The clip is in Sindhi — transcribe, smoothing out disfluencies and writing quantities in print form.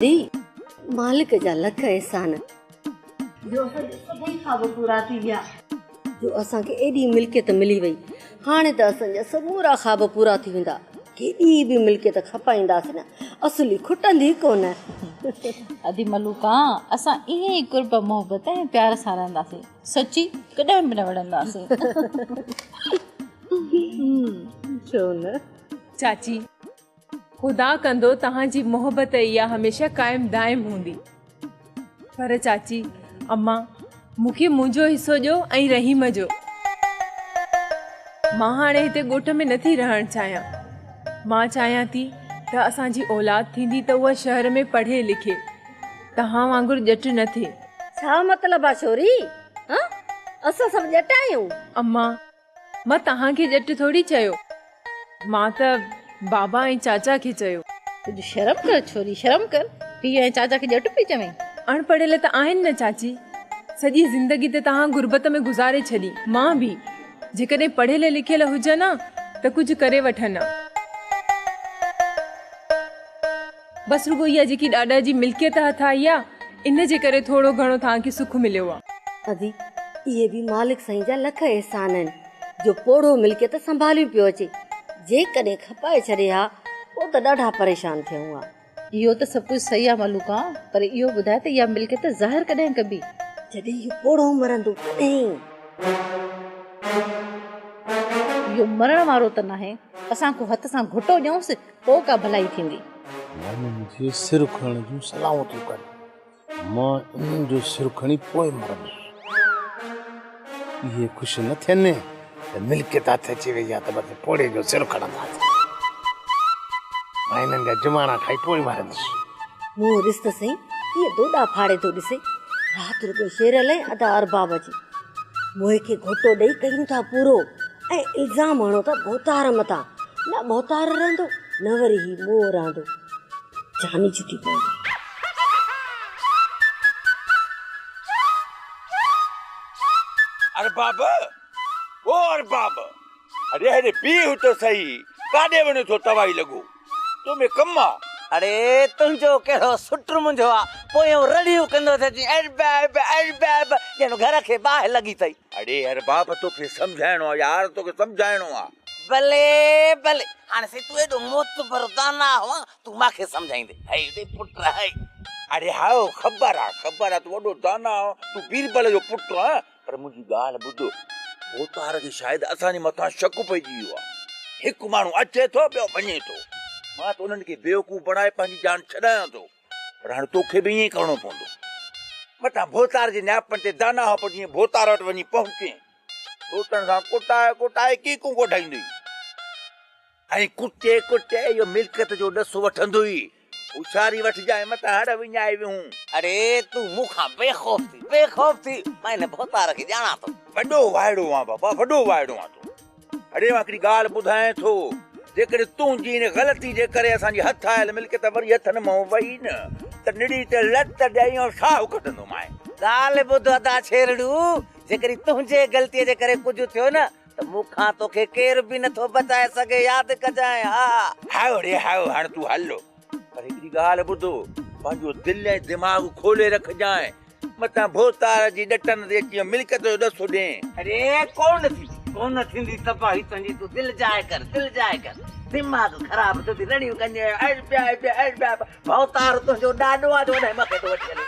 The مالڪ جا لک احسان جو اسان جا سڀئي خواب پورا ٿي ويا، جو اسان کي ايڏي ملڪيت ملي وئي. هاڻي ته اسان جا سمورا خواب پورا ٿي ويندا. ڪيڏي به ملڪيت کپائينداسين نه، اصلي کٽندي ڪونه. ادي ملوڪا، اسان ائين ئي قرب، محبت ۽ پيار سان رهنداسين. سچي ڪڏهن به نه وڙهنداسين. ڇو نه؟ چاچي، خدا ڪندو توهان جي محبت اها هميشه قائم دائم هوندي. پر چاچي، امان، مون کي منهنجو حصو ڏيو ۽ رحيم جو. مان هاڻي هتي ڳوٺ ۾ نٿي رهڻ چاهيان. مان چاهيان ٿي ته اسان جي اولاد ٿيندي ته اها شهر ۾ پڙهي لکي، توهان وانگر ڄٽ نه ٿئي. ڇا مطلب آ ڇوري؟ هان؟ اسان سڀ ڄٽ آهيون؟ امان، مان توهان کي ڄٽ ٿوري چيو، مان ته بابا ۽ چاچا کي چيو. ڪجهه شرم ڪر ڇوري، شرم ڪر. پيء ۽ چاچا کي ڄٽ پئي چوين؟ اڻ پڙهيل ته آهن نه چاچي. سڄي زندگي ته توهان غربت ۾ گذاري ڇڏي. مان به جيڪڏهن پڙهيل لکيل هجن ها ته ڪجهه ڪري وٺن ها. بس رڳو اها جيڪي ڏاڏا جي ملڪيت هٿ آئي آ، ان جي ڪري ٿورو گهڻو توهان کي سک مليو آ. ادي، اهي به مالڪ سائين جا لک احسان آهن جو پوڙهو ملڪيت سنڀاليون پيو اچي. جيڪڏهن کپائي ڇڏي ها، پوء ته ڏاڍا پريشان ٿيون ها. اهو ته سڀ ڪجهه صحيح آ ملوڪا، پر اهو ٻڌاء ته اها ملڪيت ظاهر ڪڏهن ڪبي؟ جڏهن اهو پوڙهو مرندو تڏهن. اهو مرڻ وارو ته ناهي. اسان ڪو هٿ سان گهٽو ڏيونس، پوء ڪا ڀلائي ٿيندي. ماڻهو منهنجي سر کڻڻ جون صلاحون ٿيون ڪن. مان انهن جو سر کڻي پوء مرندس. اهي خوش نه ٿين ته ملڪيت هٿ اچي وئي آهي ته بس پوڙهي جو سر کڻنداسين. مان انهن جا جماڻا کائي پوء مرندس. منهن ڏس ته سهي، ڪيئن دوڏا ڦاڙي ٿو ڏسي. رات رڳو شيرل ۽ ادا ارباب جي. موهي کي گهوٽو ڏئي ڪيون ٿا پورو ۽ الزام هڻو ٿا ڀوتار مٿان. نه ڀوتار رهندو نه وري هي موهه رهندو. جاني ڇٽي پوندي. ارباب، او ارباب، اڙي هيڏي بيهه ته سهي، ڪاڏي وڃين ٿو توائي لڳو، تو ۾ ڪم آ. اڙي تنهنجو ڪهڙو سٽ منهنجو آ، پويون رڙيون ڪندو ٿو اچين ارباب ارباب ڄڻ گهر کي باهه لڳي اٿئي. اڙي ارباب توکي سمجهائڻو آ يار، توکي سمجهائڻو آ. بلي بلي، هاڻي سائين تون ايڏو معتبر داناء هئان، تون مان کي سمجهائيندين. هئي ڙي پٽ هئي. اڙي هائو خبر آ، خبر آ تون وڏو داناء آن، تون بيربل جو پٽ آن، پر منهنجي ڳالهه ٻڌ، ڀوتار کي شايد اسان جي مٿان شڪ پئجي ويو آ. هڪ ماڻهو اچي ٿو ٻيو وڃي ٿو. مان ته انهن کي بيوقوف بڻائي پنهنجي جان ڇڏايان ٿو، پر هاڻي توکي به ائين ئي ڪرڻو پوندو. متان ڀوتار جي نياپن تي داناء پر جيئن ڀوتار وٽ وڃي پهچين، سوٽن سان ڪٽائي ڪٽائي ڪيڪون ڪڍائيندئي. ۽ ڪٽي ڪٽي اهو ملڪيت جو ڏس وٺندو ئي. هوشياري وٺجانء متان هڙ وڃائي ويهون. اڙي تون مون کان بي خوف ٿي، بي خوف ٿي، مان هن ڀوتار کي ڄاڻان ٿو. وڏو وائڙو آن بابا، وڏو وائڙو آن تون. اڙي مان هڪڙي ڳالهه ٻڌايان ٿو، جيڪڏهن تنهنجي ان غلطي جي ڪري اسان جي هٿ آيل ملڪيت وري هٿن مان وئي نه ته نڙي تي لت ڏيئي آئون ساهه ڪڍندومانء. ڳالهه ٻڌ ادا ڇيرڙو، جيڪڏهن تنهنجي غلطيء جي ڪري ڪجهه ٿيو نه ته مون کان توکي ڪير به نٿو بچائي سگهي، ياد ڪجانء ها. هائو ڙي هائو، هاڻ تون هل. پر هڪڙي ڳالهه ٻڌ، پنهنجو دل ۽ دماغ کولي رکجانء، متان ڀوتار جي ڏٽن تي اچي ملڪيت جو ڏس ڏين. اڙي ڪونه ٿيندي، ڪونه ٿيندي تباهي تنهنجي، تون دل جاء ڪر، دل جاء ڪر. دماغ خراب ٿيو ٿي رڙيون ڪندين، اڙ پيا، اڙ پيا، اڙ پيا. ڀوتار تنهنجو ڏاڏو آ جو اڏهين مون کي ٿو وٺي هلي.